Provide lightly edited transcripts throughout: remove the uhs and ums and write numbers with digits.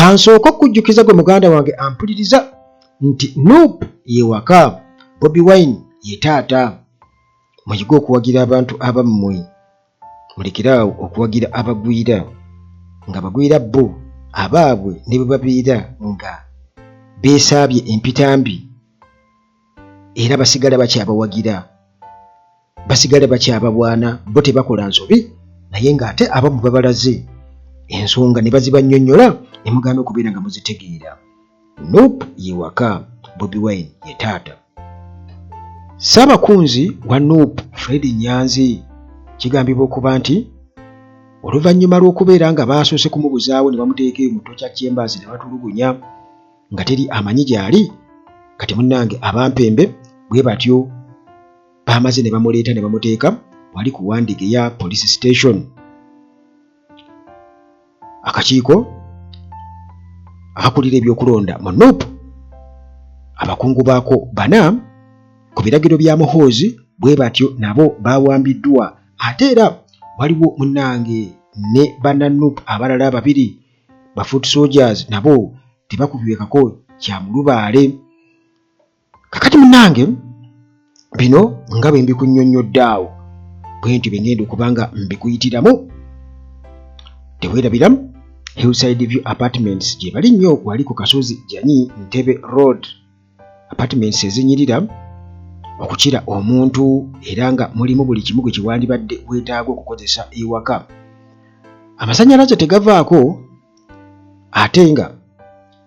Kansooke okukujjukiza gwe muganda wange ampuliriza nti Nup ye waka, Bobi Wine ye taata. Muyige okuwagira abantu abammwe, mulekere awo okuwagira abagwira nga bagwira bo abaabwe ne bwe babeera nga beesaabye empitambi era basigala bakyabawagira. Basigala bakyabalwana bo tebakola nsobi naye ng'ate abamu babalaze ensonga ne bazibannyonnyola ne mugaana okubeera nga muzitegeera. Nup ye waka, Bobi Wine ye taata. Ssaabakunzi wa Nup Fred Nyanzi kigambibwa okuba nti oluvannyuma lw'okubeera nga baasoose kumubuzaawo ne bamuteeka eyo mu Torture Chambers ne batulugunya nga teri amanyi gy'ali kati munnange abampembe bwe batyo baamaze ne bamuleeta ne bamuteeka wali ku Wandegeya Police Station. Akakiiko akakulira ebyokulonda mu Nup abakungu baako bana ku biragiro bya Muhoozi bwe batyo nabo bawambiddwa ate era waliwo munnange ne banna Nup abalala babiri ba foot soldiers nabo tebakubibwekako kya mulubaale. Kakati munange bino nga bwe mbikunnyonnyodde awo bwe ntyo bye ngenda okuba nga mbikuyitiramu. Teweerabira Hillside View Apartments gye bali nnyo wali ku kasozi Janyi Ntebe Road. Apartments ezinyirira okukira omuntu era nga mulimu buli kimu gwe kiwandibadde weetaaga okukozesa ewaka. Amasannyalaze tegavaako ate nga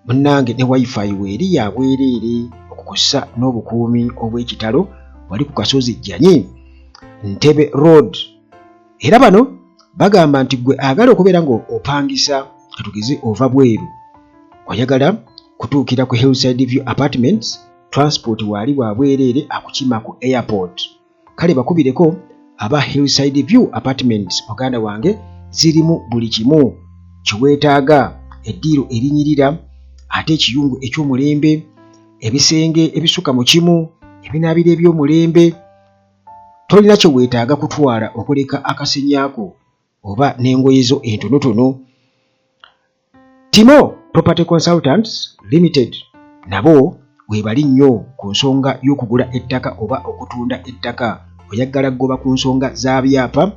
Munnange ne wifi weeri ya bwereere okukussa n'obukuumi obw'ekitalo wali ku kasozi Jjanyi, Ntebe Road. Era bano bagamba nti gwe agala okubeera nga opangisa katugeze ova bweru oyagala kutuukira ku Hillside View Apartments, transport waali wa bwereere akukima ku airport. Kale bakubireko aba Hillside View Apartments muganda wange, zirimu buli kimu kyeweetaaga, eddiiro erinyirira ate ekiyungu eky'omulembe, ebisenge ebisuka mu kimu, ebinaabiro eby'omulembe. Tolina kyeweetaaga kutwala okuleka akasenyaako oba n'engoye zo entonotono. Timo Property Consultants Limited nabo webali nnyo ku nsonga y'okugula ettaka oba okutunda ettaka. Oyagala kugoba ku nsonga za byapa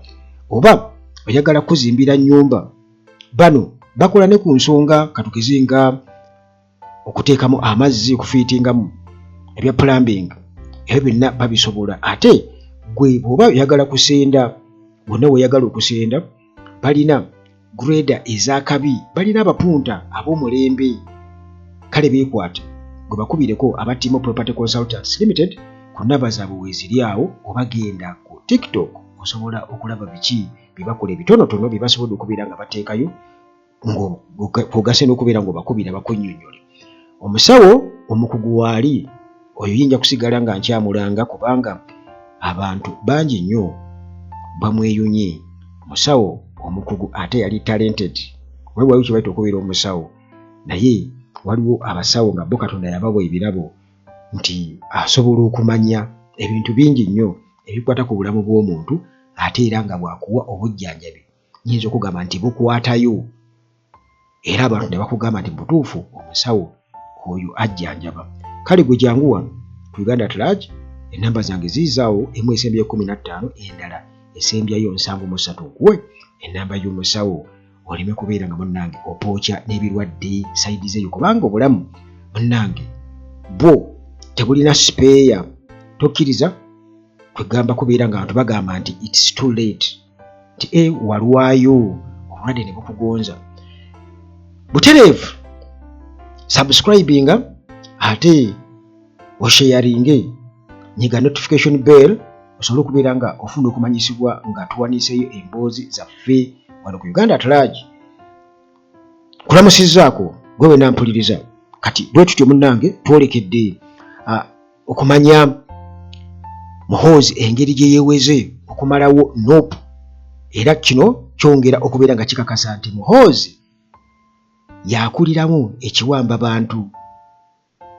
oba oyagala kukuzimbira nnyumba? Bano bakola ne ku nsonga katugeze nga okuteekamu amazzi, okufiitingamu ebya plumbing, ebyo byonna babisobola. Ate gwe bw'oba oyagala kusenda, wonna w'oyagala okusenda balina grader ez'akabi, balina abapunta ab'omulembe, kale beekwate gwe bakubireko aba Timo Property Consultants Limited ku nnamba zaabwe weeziri awo, oba genda ku TikTok osobola okulaba biki bye bakola ebitonotono bye basobodde okubeera nga bateekayo ng'ogase n'okubeera ng'obakubira bakunnyonnyole. Omusawo omukugu waali oyo yinja kusigala nga nkyamulanga kubanga abantu bangi nnyo bamweyunye. Musawo omukugu ate yali talented. Waliwo kye bayita okubeera omusawo naye waliwo abasawo nga bo Katonda yabawa ebirabo nti asobola okumanya ebintu bingi nnyo ebikwata ku bulamu bw'omuntu ate era nga bw'akuwa obujjanjabi nyinza okugamba nti bukwatayo era abantu ne bakugamba nti mubutuufu omusawo oyo ajjanjaba. Kale gwe jangu wano ku Uganda at large, ennamba zange ziizaawo emu esembyayo 15 endala esembyayo 73 nkuwe ennamba y'omusawo oleme kubeera nga munnange opookya n'ebirwadde sayidi zeeyo kubanga obulamu munnange bwo tebulina sipeeya. Tokkiriza kwegamba kubeera nga abantu bagamba nti it's too late nti e walwayo obulwadde ne bukugonza butereevu. Subscribinga ate osheyaringe, nyiga notification bell osobole okubeera nga ofuna okumanyisibwa nga tuwaniiseeyo emboozi zaffe wano ku Uganda at large. Kulamusizzaako gwe wena mpuliriza. Kati bwe tutyo munnange twolekedde okumanya Muhoozi engeri gye yeeweze okumalawo Nup era kino kyongera okubeera nga kikakasa nti Muhoozi yakuliramu ekiwamba bantu.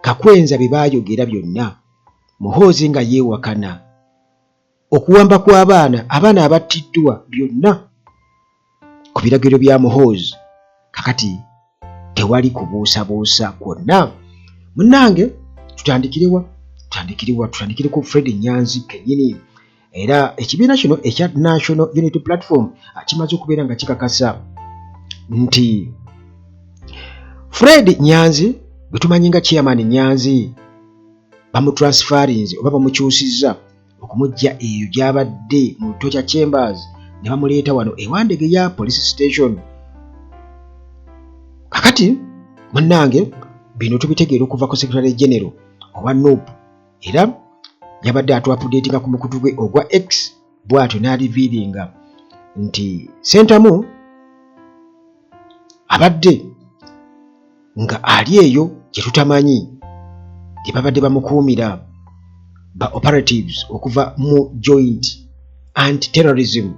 Kakwenza bye baayogera byonna Muhoozi nga yeewakana okuwamba kw'abaana, abaana abattiddwa byonna ku biragiro bya Muhoozi kakati. Tewali kubuusabuusa kwonna. Munnange, tutandikirewa? Tutandikirewa? Tutandikire ku Fred Nyanzi kennyini. Era ekibiina kino ekya National Unity Platform kimaze okubeera nga kikakasa nti Fred Nyanzi gwe tumanyi nga Chairman Nyanzi bamutransfarinze oba bamukyusizza okumujja eyo gy'abadde mu Torture Chambers ne bamuleeta wano e Wandegeya Police Station. Kakati munnange, bino tubitegeera okuva ku Secretary General owa NUP, era yabadde atuupdatinga ku mukutu gwe ogwa X, bw'atyo n'arevealinga nti Sentamu abadde nga ali eyo gye tutamanyi gye babadde bamukuumira ba operatives okuva mu Joint Anti-Terrorism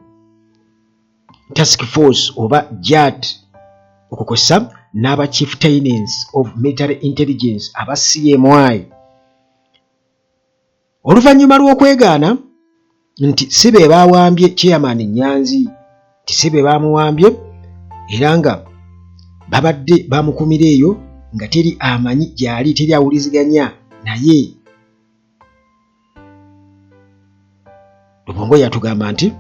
Task Force oba JAT, okukosa n'aba Chieftainess of Military Intelligence aba CMI, oluvannyuma lw'okwegaana nti si be baawambye Chairman Nyanzi, nti si be baamuwambye, era nga babadde bamukumira eyo nga teri amanyi gy'ali, teri awuliziganya naye. Lubongo yatugamba nti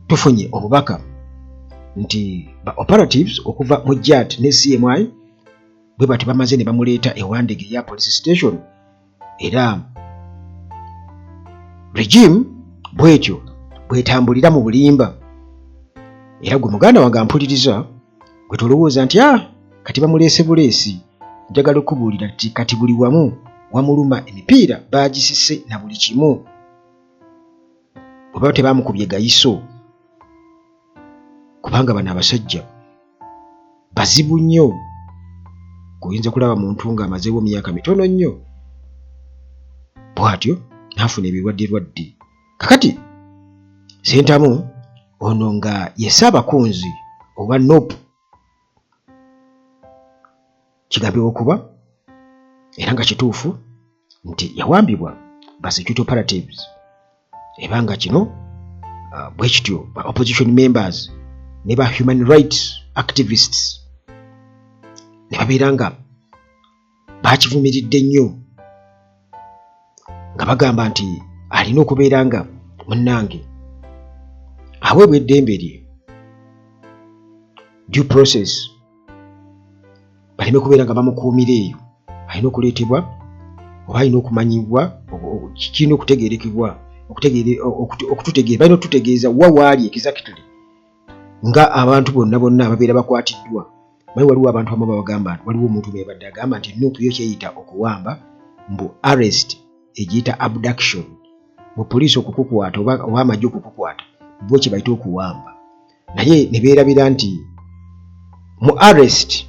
tufunye obubaka nti ba operatives okuva mu JAT ne CMI bwe bati bamaze ne bamuleeta e Wandegeya Police Station, era regime bwetyo bwetambulira mu bulimba. Era gwe muganda wange ampuliriza, gwe tolowooza nti ah, kati bamuleese buleesi. Njagala okubuulira nti kati buli wamu wamuluma, emipiira baagisise na buli kimu. Bwe baba tebamukubye gayiso, kubanga bano abasajja bazibu nnyo. Kuyinza kulaba muntu ng'amazeewo myaka mitono nnyo bw'atyo n'afuna ebirwadde lwadde. Kakati Sentamu ono nga ye Ssaabakunzi owa NUP, kigambibwa okuba era nga kituufu nti yawambibwa ba security operatives, eba nga kino bwe kityo ba opposition members ne ba human rights activists ne babeera nga bakivumiridde nnyo, nga bagamba nti alina okubeera nga munnange aweebwa eddembe lye, due process, baleme kubeera nga bamukuumira eyo. Alina okuleetebwa oba alina okumanyibwa, kirina okutegeerekebwa, okututegeera, balina okututegeeza wa waali exactly nga abantu bonna bonna ababeera bakwatiddwa. Manyi waliwo abantu abamu babagamba nti waliwo omuntu yabadde agamba nti NUP yo kyeyita okuwamba, mbu arrest egiyita abduction. Mu poliisi okukukwata oba amagye okukukwata bo kye bayita okuwamba, naye ne beerabira nti mu arrest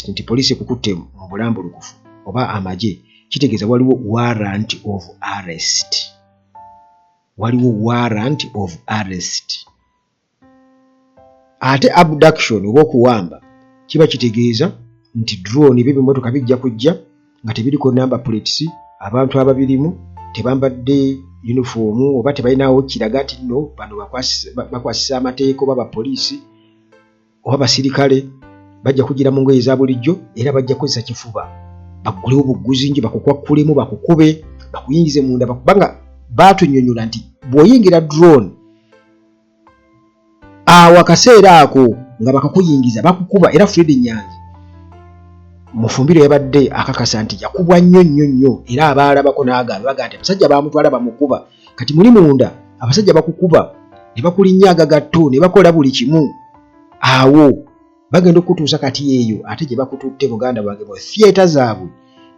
nti poliisi ekukutte mu bulambulukufu oba amagye, kitegeeza waliwo warrant of arrest, waliwo warrant of arrest. Ate abduction oba okuwamba kiba kitegeeza nti drone ebyo ebimotoka bijja kujja nga tebiriko number plates, abantu ababirimu tebambadde uniform oba tebalinawo kiraga nti nno bano bakwasisa amateeka oba bapoliisi oba basirikale. Bajja kugira mu ngoye eza bulijjo era bajja kukozesa kifuba, baggulewo bugguzi nji, bakukwakkulemu, bakukube, bakuyingize munda, kubanga baatunyonyola nti bw'oyingira drone awo akaseera ako nga bakakuyingiza bakukuba. Era Fred Nyanzi Mufumbiro yabadde akakasa nti yakubwa nnyo nnyo nnyo, era abaalabako n'agamba baga nti abasajja bamutwala bamukuba. Kati muli munda abasajja bakukuba ne bakulinnya agagatto ne bakola buli kimu, awo bagenda okukutuusa kati eyo ate gye bakututte, muganda wange, mu theatre zaabwe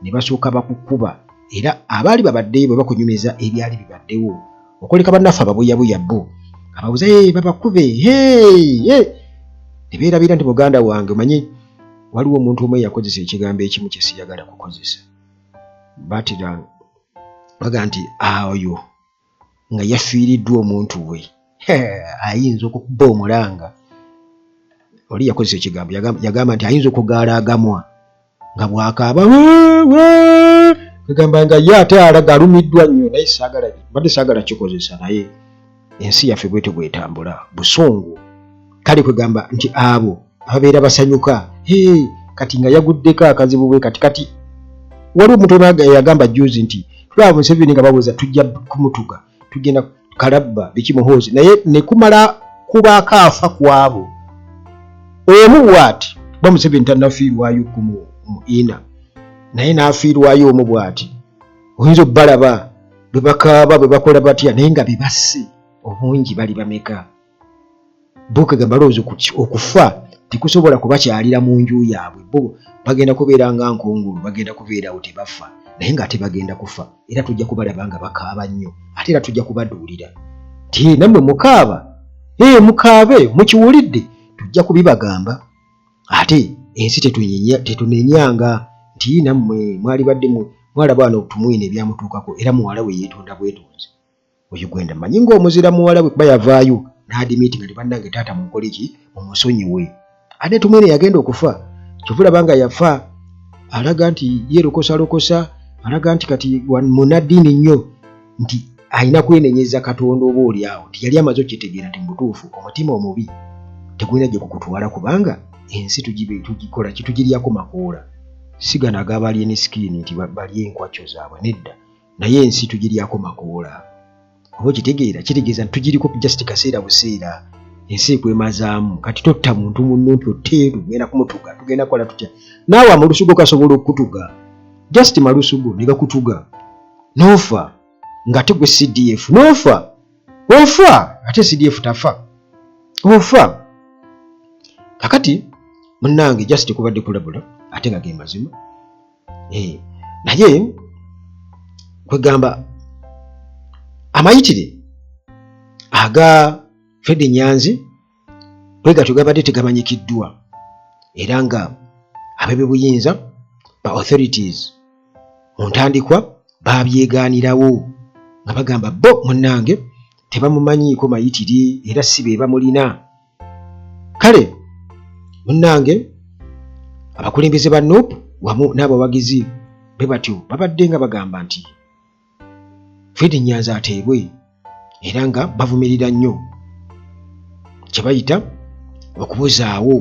ne basooka bakukuba. Era abaali babaddeyo bwe bakunyumiza ebyali bibaddewo, okoleka bannaffe ababuyabuya bo ababuza, "Hey, babakube, hey, hey." Ne beerabira nti muganda wange, omanyi waliwo omuntu omu eyakozesa ekigambo ekimu kye siyagala kukozesa, batira baga nti oyo nga yafiiriddwa omuntu we ayinza okukuba omulanga. Oli yakozesa ekigambo, yagamba nti ayinza okugaala agamwa nga bwakaaba, egamba nga ye ate alaga alumiddwa nnyo. Naye saagala, badde saagala kikozesa, naye ensi yaffe bwetyo bwetambula, busungu. Kale kwegamba nti abo ababeera basanyuka hey, kati nga yaguddeko akazibu bwe kati kati waliwo omuntu eyagamba juzi nti tulaba Museveni nga bawoza tujja kumutuga tugenda kalabba biki Muhoozi naye nekumala kubaako afa ku abo omu bwati ba Museveni tannafiirwayo kumu ina naye n'afiirwayo omu bwati oyinza okubalaba bwe bakaaba bwe bakola batya naye nga bebasse obungi bali bameka bo kegamba lowooza okufa tekusobola kubakyalira mu nju yaabwe bo bagenda kubeera nga nkungulu bagenda kubeerawo tebafa naye ng'ate bagenda kufa era tujja kubalaba nga bakaaba nnyo ate era tujja kubaduulira nti nammwe mukaaba ee mukaabe mukiwulidde tujja kubibagamba ate ensi tetunenyanga nti nammwe mwalibadde mwalaba wano Tumwine ebyamutuukako era muwala we yeetonda bwetonzi oyo gwenda manyi ng'omuzira muwala we kuba yavaayo n'adimiti nga tebannange taata munkole ki mumusonyiwe ate Tumwine yagenda okufa kyova olaba nga yafa alaga nti yerokosalokosa alaga nti kati munaddiini nnyo nti alina kwenenyeza Katonda oba oli awo nti yali amaze okukitegeera nti mu butuufu omutima omubi tegulina gye gukutwala kubanga ensi tugikola ki tugiryako makoola si gano ag'abalye skin nti balye enkwakyo zaabwe nedda naye ensi tugiryako makoola oba okitegeera kitegeeza nti tugiriko just kaseera buseera ensi ekwemazaamu kati totta muntu munno nti otte tugenda kumutuga tugenda kukola tutya naawe amalusu go kasobola okukutuga just malusu go ne gakutuga n'ofa ng'ate gwe CDF n'ofa ofa ate CDF tafa ofa kakati munnange just kubadde kulabula ate nga ge mazima eh, naye kwegamba amayitire aga Fred Nyanzi bwe gatyo gabadde tegamanyikiddwa era nga ab'ebibuyinza ba authorities mu ntandikwa baabyegaanirawo nga bagamba bo munnange tebamumanyiiko mayitire era si be bamulina kale munnange abakulembeze ba NUP wamu n'abawagizi bwe batyo babadde nga bagamba nti Fred Nyanzi ateebwe era nga bavumirira nnyo kye bayita okubuzaawo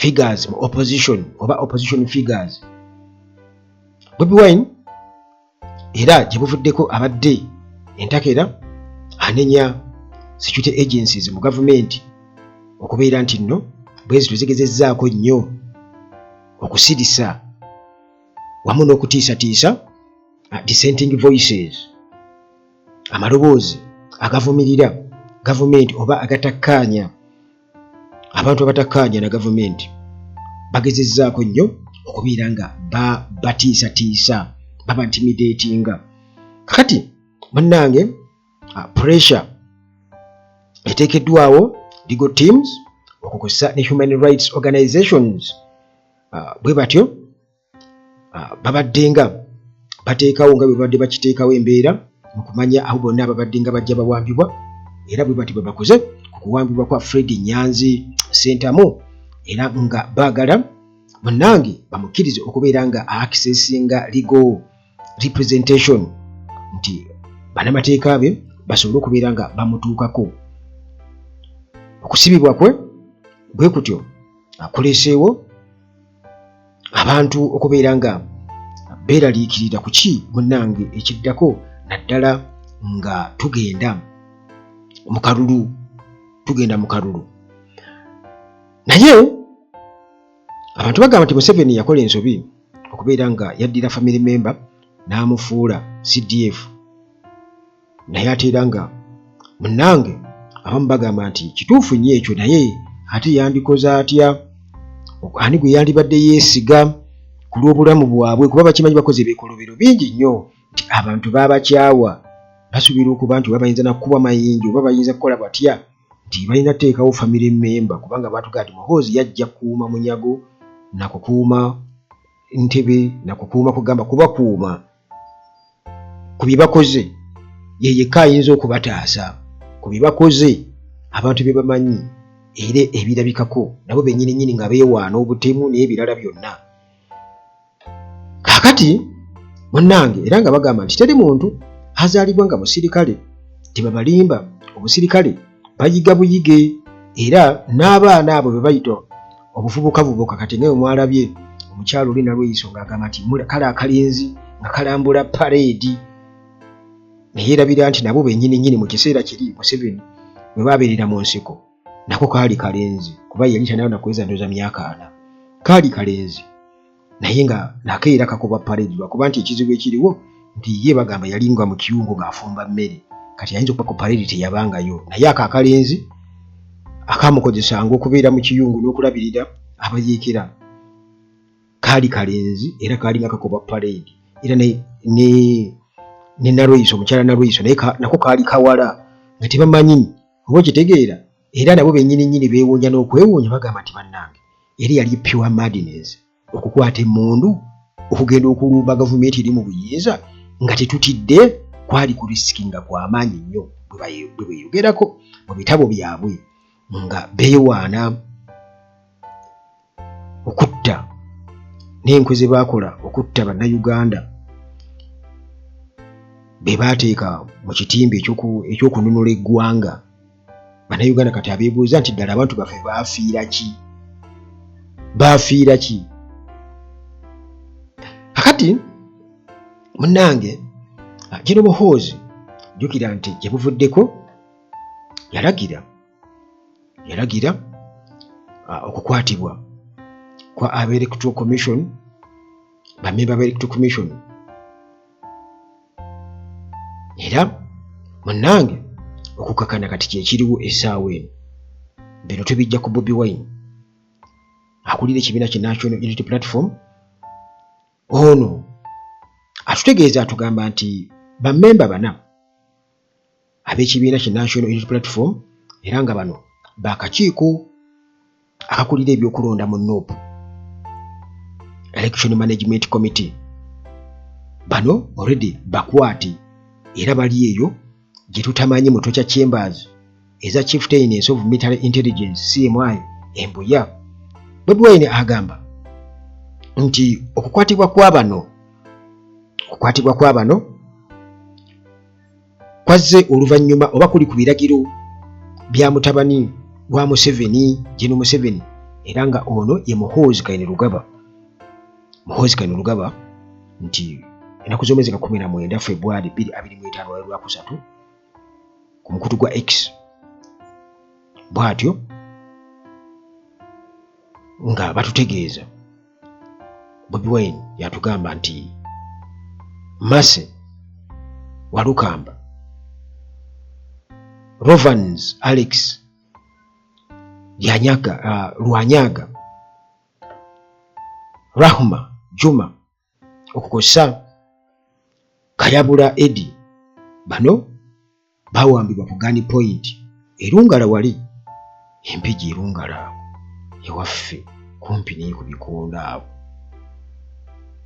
figures mu opposition oba opposition figures. Bobi Wine era gye buvuddeko abadde entakera anenya security agencies mu gavumenti okubeera nti nno bwe zityo zigezezzaako nnyo okusirisa wamu n'okutiisatiisa dissenting voices amaloboozi agavumirira gavumenti oba agatakkaanya abantu abatakkaanya na gavumenti bagezezzaako nnyo okubeera nga batiisatiisa baba intimidatinga kakati munnange pressure eteekeddwawo legal teams okukozesa ne human rights organizations bwe batyo babadde nga bateekawo nga bwe babadde bakiteekawo embeera mu kumanya abo bonna ababadde nga bajja bawambibwa era bwe batyo bwe bakoze ku kuwambibwa kwa Fred Nyanzi Ssentamu era nga baagala munnange bamukkirize okubeera nga accessinga legal representation nti bannamateeka be basobole okubeera nga bamutuukako okusibibwa kwe bwe kutyo akuleeseewo abantu okubeera nga beeraliikirira ku ki munnange ekiddako naddala nga tugenda mu kalulu tugenda mu kalulu naye abantu bagamba nti Museveni yakola ensobi okubeera nga yaddira family member n'amufuula CDF naye ate era nga munnange abamu bagamba nti kituufu nnyo ekyo naye ate yandikoze atya ani gwe yandibadde yeesiga ku lw'obulamu bwabwe kuba bakimanyi bakoze ebikolobero bingi nnyo nti abantu baabakyawa basuubira okuba nti oba bayinza nakukuba mayinja oba bayinza kukola batya nti balina kuteekawo family member kubanga baatugaa nti Muhoozi yajja kukuuma munyago nakukuuma ntebe nakukuuma kugamba kubakuuma ku bye bakoze ye yekka ayinza okubataasa ku bye bakoze abantu bye bamanyi era ebirabikako nabo bennyini nnyini nga beewaana obutemu n'ebirala byonna kaakati munnange era nga bagamba nti teri muntu azaalibwa nga musirikale tebabalimba obusirikale bayiga buyige Era n'abaana abo be bayita obuvubukavubuka kati nga bwe mwalabye omukyala oli Nalweyiso ng'agamba nti kale akalenzi nga kalambula paleedi ne yeerabira nti nabo bennyini nnyini mu kiseera kiri Museveni bwe baabeerera mu nsiko nako kaali kalenzi kuba yali tanaba na kuweza ndowooza myaka ana kaali kalenzi naye nga nako era kakuba parade lwakuba nti ekizibu ekiriwo nti ye bagamba yali nga mu kiyungu ng'afumba mmere kati ayinza okuba ku parade teyabangayo naye ako akalenzi akamukozesanga okubeera mu kiyungu n'okulabirira abayeekera kaali kalenzi era kaali nga kakuba parade era ne, ne, ne Nalweyiso omukyala Nalweyiso naye nako kaali kawala nga tebamanyi oba okitegeera era nabo bennyini nnyini beewuunya n'okwewuunya bagamba nti bannange eri yali pure madness okukwata emmundu okugenda okulumba gavumenti eri mu buyinza nga tetutidde kwali ku risiki nga kwamaanyi nnyo bwe beeyogerako mu bitabo byabwe nga beewaana okutta n'enkwe ze baakola okutta Bannayuganda be baateeka mu kitimba eky'okununula eggwanga. Bannayuganda kati abeebuuza nti ddala abantu baffe baafiira ki? Baafiira ki? Kakati munnange General Muhoozi jjukira nti gye buvuddeko yalagira yalagira okukwatibwa kwa aba Electoral Commission bamemba ba Electoral Commission era munnange okukakana kati kyekiriwo essaawa eno bino tubijja ku Bobi Wine akulira ekibiina ki National Unity Platform ono atutegeeza atugamba nti bammemba bana ab'ekibiina ki National Unity Platform era nga bano bakakiiko akakulira ebyokulonda mu NUP Election Management Committee bano already bakwate era bali eyo gye tutamanyi mu Torture Chambers eza Chieftainess of Military Intelligence CMI Embuya. Bobi Wine agamba nti okukwatibwa kwa bano okukwatibwa kwa bano kwazze oluvannyuma oba kuli ku biragiro bya mutabani wa Museveni General Museveni era nga ono ye Muhoozi Kainerugaba Muhoozi Kainerugaba nti ennaku z'omwezi nga 19 February 2025 lwali lwakusatu ku mukutu gwa X bw'atyo nga batutegeeza Bobi Wine yatugamba nti Mercy Walukamba, Rovans Alex Lyanyaga, Lwanyaga, Rahma Juma okukosa Kayabula Eddie bano bawambibwa ku Gun Point e Lungala wali e Mpigi e Lungala awo ewaffe kumpi naye ku bikondo awo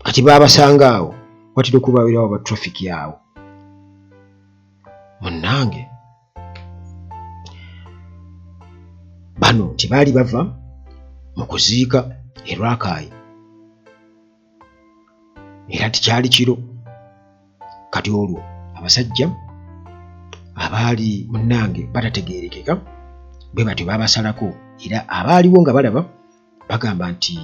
kati baabasanga awo watera okubaawirawo aba traffic awo munnange bano nti baali bava mu kuziika e Lwakaayi era nti kyali kiro kati olwo abasajja abaali munnange batategeerekeka bwe batyo baabasalako era abaaliwo nga balaba bagamba nti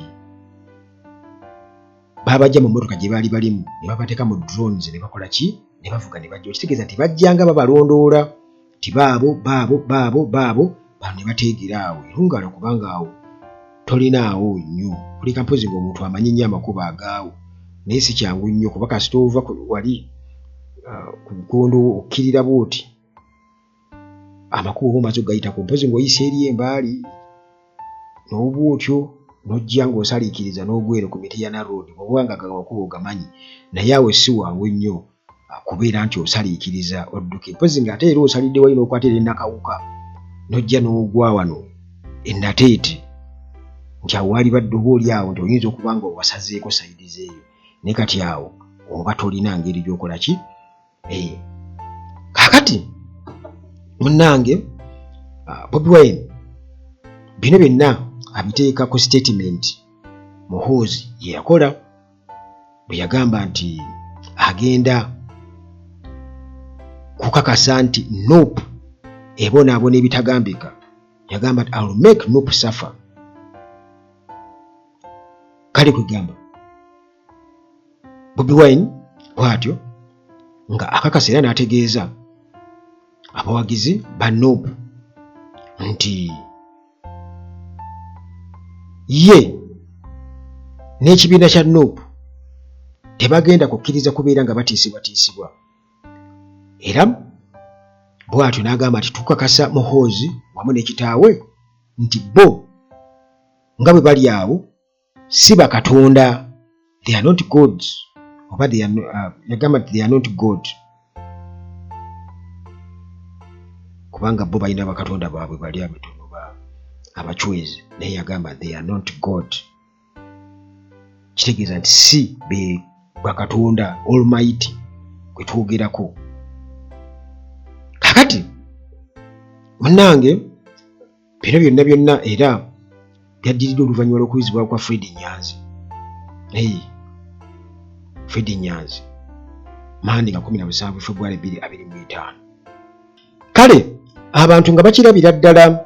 baabajja mu mmotoka gye baali balimu ne babateeka mu drones ne bakola ki ne bavuga ne bajja okitegeeza nti bajjanga babalondoola nti baabo baabo baabo baabo bano ne bateegera awo erungala kubanga awo tolinaawo nnyo kuleka mpozi ng'omuntu amanyi nnyo amakubo agaawo naye si kyangu nnyo kuba kasita ova wali ku mukondo okkirira bwoti amakubo oba omaze okugayitako mpozi ng'oyise eri embaali n'oba otyo n'ojja ng'osaliikiriza n'ogwero ku Mityana Road bw'oba nga amakubo ogamanyi naye awo si wangu nnyo kubeera nti osaliikiriza odduke mpozi ng'ate era osalidde wali n'okwata eri Nakawuka n'ojja n'ogwa wano e Nateete nti awo waalibadde oba oli awo nti oyinza okuba nga owasazeeko sayidi zeeyo naye kati awo oba tolina ngeri gy'okola ki eh. Kaakati munnange Bobi Wine bino byonna abiteeka ku sitatimenti Muhoozi ye yakola bwe yagamba nti agenda kukakasa nti nup ebonaabona ebitagambika. Yagamba nti I'll make NUP suffer. Kale kwegamba Bobi Wine bw'atyo nga akakasa era n'ategeeza abawagizi ba NUP nti ye n'ekibiina kya NUP tebagenda kukkiriza kubeera nga batiisibwatiisibwa. Era bw'atyo n'agamba nti tukakasa Muhoozi wamu ne kitaawe nti bo nga bwe bali awo si bakatonda, they are not gods, oba they are, yagamba nti they are not god, kubanga bo balina bakatonda baabwe bali abatono ba abachwezi, naye yagamba they are not god, kitegeeza nti si be bakatonda almighty gwe twogerako. Kakati munnange bino byonna byonna era byaddiridde oluvannyuma lw'okuyizibwa kwa Fred Nyanzi. Hey, Fred Nyanzi Mande nga 17 February 2025. Kale abantu nga bakirabira ddala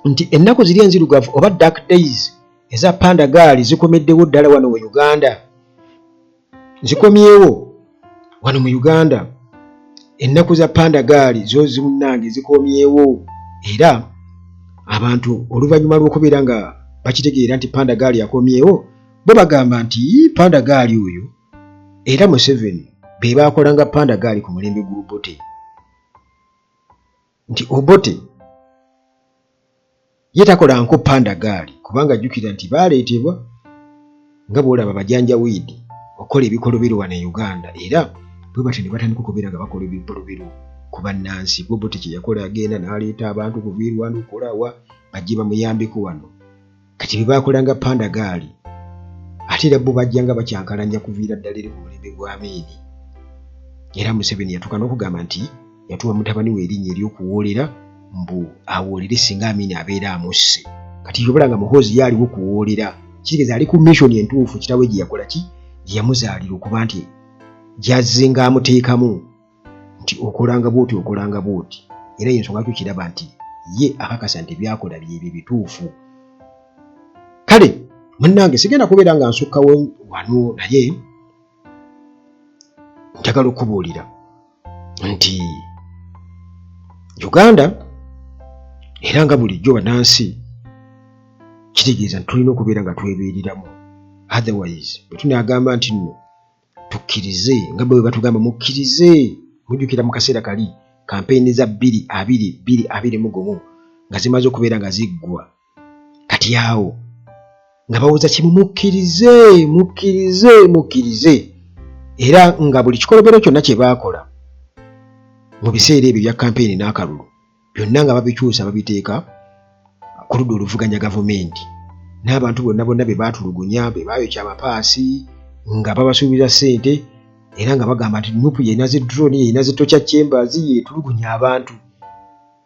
nti ennaku ziri enzirugavu oba dark days eza panda gaali zikomeddewo ddala wano mu Uganda, zikomyewo wano mu Uganda. Ennaku za panda gaali zo zimunnange zikomyewo, era abantu oluvannyuma lw'okubeera nga bakitegeera nti panda gaali akomyewo, bo bagamba nti panda gaali oyo era Museveni be baakolanga panda gaali ku mulembe gw'Obote, nti Obote ye takola nko panda gaali, kubanga jjukira nti baaleetebwa nga bw'olaba bajanjawiidi okukola ebikolobero wano e Uganda, era bwe batyo ne batandika okubeera nga bakola ebikolobero ku bannansi. Obote kye yakola agenda n'aleeta abantu okuva e Rwanda okukola wa bajje bamuyambeko wano. Kati bye baakolanga panda gaali, ate era bo bajja nga bakyankalanya kuviira ddala eri ku mulembe gwa Amiini. Era Museveni yatuuka n'okugamba nti yatuuma mutabani we erinnya ery'okuwoolera mbu awoolere singa Amiini abeera amusse. Kati yobula nga Muhoozi ye aliwo kuwoolera, kitegeeza ali ku mission entuufu kitaawe gye yakola ki, gye yamuzaalira okuba nti gy'azze ng'amuteekamu nti okolanga bw'oti okolanga bw'oti. Era y'ensonga lwaki okiraba nti ye akakasa nti by'akola byebyo bituufu. Kale munnange sigenda kubeera nga nsukkawo wano, naye njagala okubuulira nti Uganda era nga bulijjo bannansi kitegeeza nti tulina okubeera nga twebeereramu, otherwise bwe tunaagamba nti nno tukkirize nga bwe batugamba mukkirize. Mujjukira mu kaseera kali kampeyini za bbiri abiri bbiri abiri mu gumu nga zimaze okubeera nga ziggwa, kati awo nga bawoza kimu mukkirize mukkirize mukkirize, era nga buli kikolobero kyonna kye baakola mu biseera ebyo bya kampeyini n'akalulu byonna nga babikyusa babiteeka ku ludda oluvuganya gavumenti, n'abantu bonna bonna be baatulugunya be baayokya amapaasi nga babasuubiza ssente, era nga bagamba nti NUP yerina zi drone, yerina zi torture chambers, yetulugunya abantu.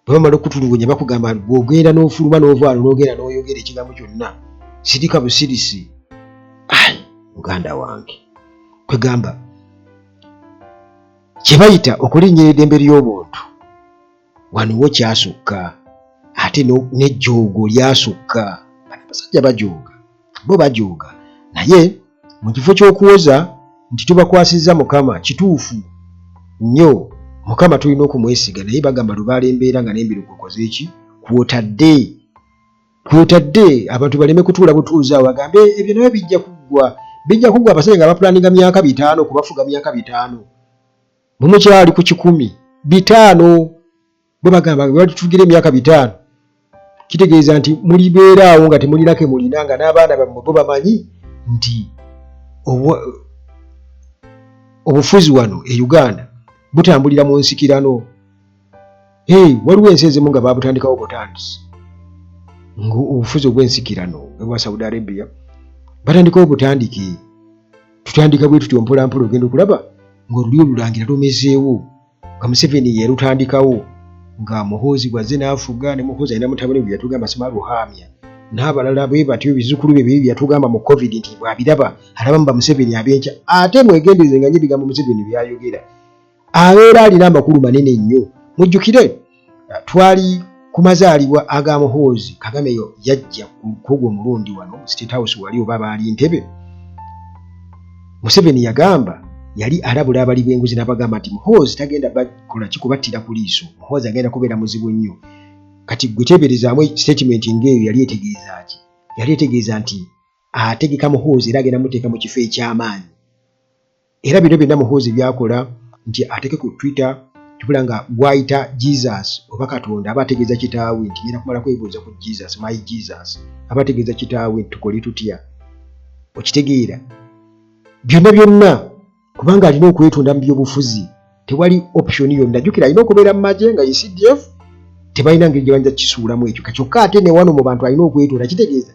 Bwe bamala okutulugunya bakugamba bw'ogenda n'ofuluma n'ova wano n'ogenda n'oyogera ekigambo kyonna sirika busirisi. Ai muganda wange, kwegamba kye bayita okulinnyira eddembe ly'obuntu wano wo kyasukka, ate n'ejjoogo lyasukka. Bano abasajja bajooga, bo bajooga, naye mu kifo ky'okuwoza nti tubakwasizza Mukama, kituufu nnyo Mukama tulina okumwesiga, naye bagamba lubaale embeera nga n'embiro kwekoze ki kwotadde kwotadde abantu baleme kutuula butuuzi awo bagambe ebyo nabyo bijja kuggwa, bijja kuggwa. Abasajja nga bapulaninga myaka 5 kubafuga myaka 5, mwe mukyali ku 100 bitaano, bo bagamba bwe batufugira emyaka 5 kitegeeza nti mulibeera awo nga temulina ke mulina, nga n'abaana bammwe bo bamanyi nti obufuzi wano e Uganda butambulira mu nsikirano. Hey, waliwo ensi ezimu nga baabutandikawo butandisi ng'obufuzi obw'ensikirano bwa Saudi Arabia batandikawo butandike, tutandika bwe tutyo mpolampola, ogenda okulaba ng'olulyo olulangira lumezeewo, nga Museveni yalutandikawo, nga Muhoozi bw'azze n'afuga, ne Muhoozi alina mutabani we yatugamba Sima Ruhamya n'abalala bwe batyo, bizzukulu bye bye yatugamba mu Covid nti bw'abiraba alabamu ba Museveni ab'enkya. Ate mwegendereze nga nnyo ebigambo Museveni by'ayogera, abeera alina amakulu manene nnyo. Mujjukire twali Ku mazaalibwa aga Muhoozi, Kagame yajja ku ogwo omulundi wano mu State House wali oba baali Ntebe. Museveni yagamba yali alabula abali b'enguzi n'abagamba nti Muhoozi tagenda bakola ki kubattira ku liiso. Muhoozi agenda kubeera muzibu nnyo. Kati ggwe teeberezaamu statement ng'eyo yali etegeeza ki? Yali etegeeza nti ategeka Muhoozi era agenda muteeka mu kifo eky'amaanyi. Era bino byonna Muhoozi byakola nti ateeke ku Twitter kibula nga gwayita Jesus oba Katonda aba ategeeza kitaawe nti ngenda kumala kwebuuza ku Jesus, my Jesus, aba ategeeza kitaawe nti tukole tutya. Okitegeera byonna byonna kubanga alina okwetunda mu byobufuzi tewali option yonna. Jjukira alina okubeera mu magye nga ye CDF tebalina ngeri gye bayinza kukisuulamu ekyo kyokka ate ne wano mu bantu alina okwetunda kitegeeza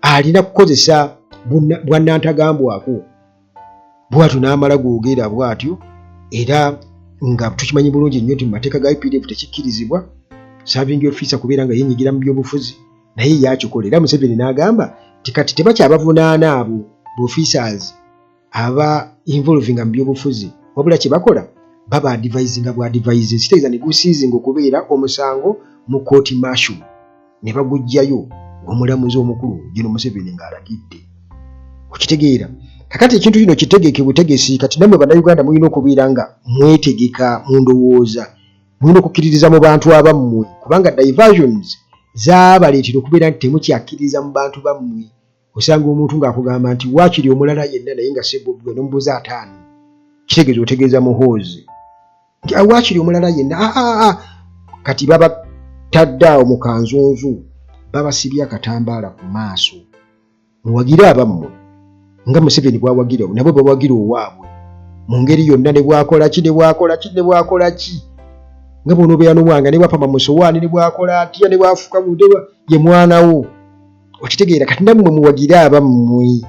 alina kukozesa bwannantagambwako bwatyo n'amala googera bwatyo era nga tukimanyi bulungi nnyo nti mu mateeka ga UPDF tekikkirizibwa serving officer kubeera nga yenyigira mu byobufuzi naye yakikola era Museveni n'agamba nti kati tebakyabavunaana abo officers aba involvinga mu byobufuzi wabula kye bakola baba advisinga bwa advising kitegeeza ne gusiizinga okubeera omusango mu kooti martial ne baguggyayo omulamuzi omukulu Gen Museveni ng'alagidde. Okitegeera? Kakati ekintu kino kitegeke butegesi. Kati nammwe Bannayuganda mulina okubeera nga mwetegeka mu ndowooza, mulina okukkiririza mu bantu abammwe kubanga diversions zaabaleetera okubeera nti temukyakkiririza mu bantu bammwe. Osanga omuntu ng'akugamba nti waakiri omulala yenna naye nga si Bobi Wine n'omubuuza ataani kitegeeza otegeeza Muhoozi. Nti waakiri omulala yenna aa ah, ah, ah. Kati babatadde awo mu kanzunzu babasibye akatambaala ku maaso muwagire abammwe nga Museveni bwawagira nabo bawagira owaabwe mu ngeri yonna ne bwakola ki ne bwakola ki ne bwakola ki nga bw'onoobeera n'omwana ne bwapama mu sowaani ne bwakola atya ne bwafuka ye mwana wo. Okitegeera? Kati nammwe muwagire abammwe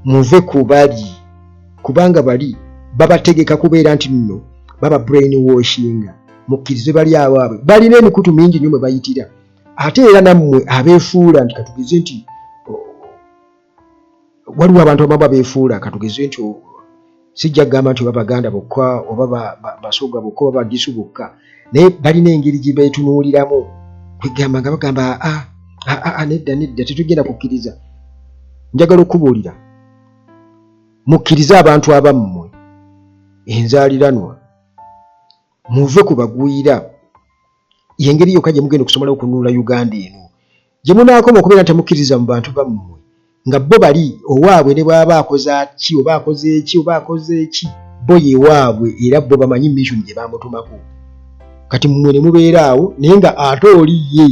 muve ku bali kubanga bali babategeka kubeera nti nno baba brain washinga mukkirize bali abaabwe balina emikutu mingi nnyo mwe bayitira ate era nammwe abeefuula nti katugeze nti waliwo abantu abamu abeefuula katugeze nti sijja kugamba nti oba baganda bokka oba basoga bokka oba bagisu bokka naye balina engeri gye beetunuuliramu kwegamba nga bagamba aa aa nedda nedda tetugenda kukkiriza. Njagala okubuulira mukkirize abantu abammwe enzaaliranwa muve ku bagwira yengeri yokka gye mugenda okusobola okununula Uganda eno gye munaakoma okubeera nti temukkiriza mu bantu bammwe nga bo bali owaabwe ne bw'aba akoze ki oba akoze ki oba akoze ki bo ye waabwe era bo bamanyi mission gye bamutumako kati mmwe ne mubeera awo naye nga ate oli ye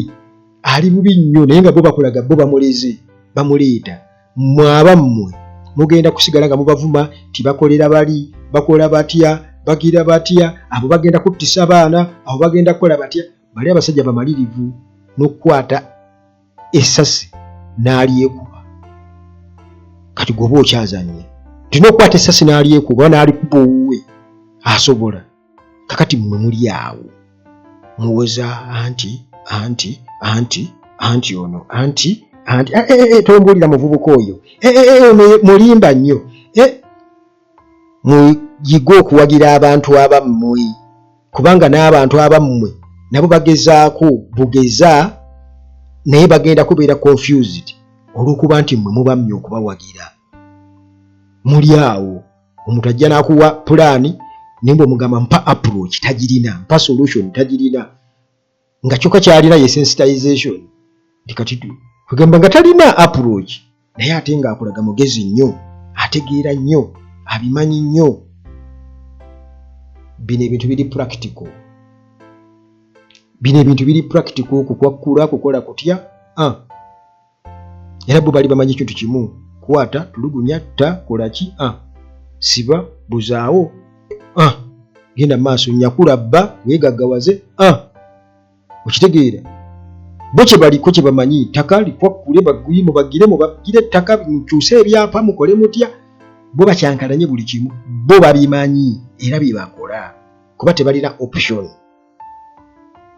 ali bubi nnyo naye nga bo bakulaga bo bamuleze bamuleeta mmwe abammwe mugenda kusigala nga mubavuma nti bakolera bali bakola batya bagira batya abo bagenda kuttisa baana abo bagenda kukola batya bali abasajja bamalirivu n'okukwata essasi n'alyekuba kati gwoba okyazanye nti n'okukwata essasi n'alyekuba n'alikuba owuwe asobola kakati mmwe muli awo muwoza anti anti anti anti ono anti anti eh, eh, eh, tombuulira muvubuka oyo mulimba nnyo muyige okuwagira abantu abammwe kubanga n'abantu abammwe nabo bagezaako bugeza naye bagenda kubeera confused olw'okuba nti mmwe mubammye okubawagira muli awo omuntu ajja n'akuwa pulaani naye bw'omugamba mpa approach tagirina mpa solution tagirina nga kyokka kyalina ye sensitization nti kati kwegamba nga talina approach naye ate ng'akulaga mugezi nnyo ategeera nnyo abimanyi nnyo bino ebintu biri practical bino ebintu biri practical kukwakkula kukola kutya ah. Era bo bali bamanyi ekintu kimu kwata tulugunya ta kola ki a ah. Siba buzaawo a ah. Genda maaso nyakula bba weegaggawaze a ah. Okitegeera bo kye baliko kye bamanyi ttaka likwakkule baguyi mubagire mubagire ettaka mukyuse ebyapa mukole mutya bo bakyankalanye buli kimu bo babimanyi era bye bakola kuba tebalina option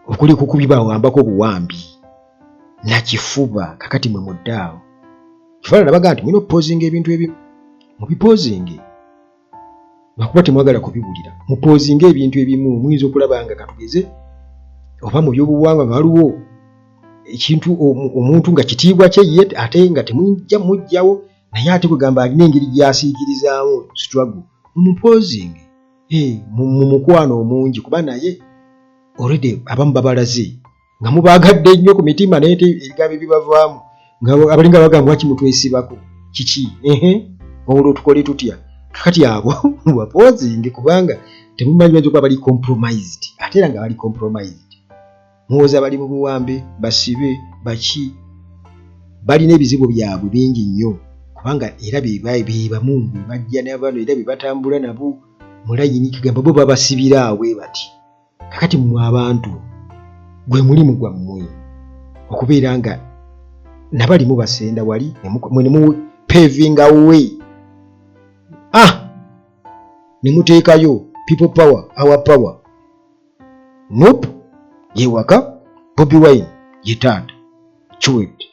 okuli kukubibawambako obuwambi nakifuba kakati mwe mudde awo kifaanana baga nti mulina okupozinga ebintu ebimu mubipozinge lwakuba temwagala kubiwulira mupozinge ebintu ebimu muyinza okulaba nga katugeze Oba mu byobuwangwa waliwo ekintu omuntu nga kitiibwa kye ye ate nga temujja mujjawo, naye ate kwegamba alina engeri gy'asiikirizaamu struggle, mumupozinge mu mukwano omungi, kuba naye already abamu babalaze nga mubaagadde nnyo ku mitima, naye te ebigambo ebibavaamu nga abalinga bagamba, "Lwaki mutwesibako? Kiki? Ehe, olwo tukole tutya?" Kakati abo mubapozinge, kubanga temumanyi, bayinza okuba bali compromised. Ate era nga bali compromised, muwoza bali mu buwambe, basibe baki, balina ebizibu byabwe bingi nnyo, kubanga era be bamu be bajja nabano, era be batambula nabo mu layini, kigamba bo babasibira awo bwe bati. Kakati mmwe abantu, gwe mulimu gwammwe okubeera nga nabali mubasenda wali mwe ne mupavinga way, ne muteekayo people power, our power. NUP yewaka, Bobi Wine ye taata. Kiwedde.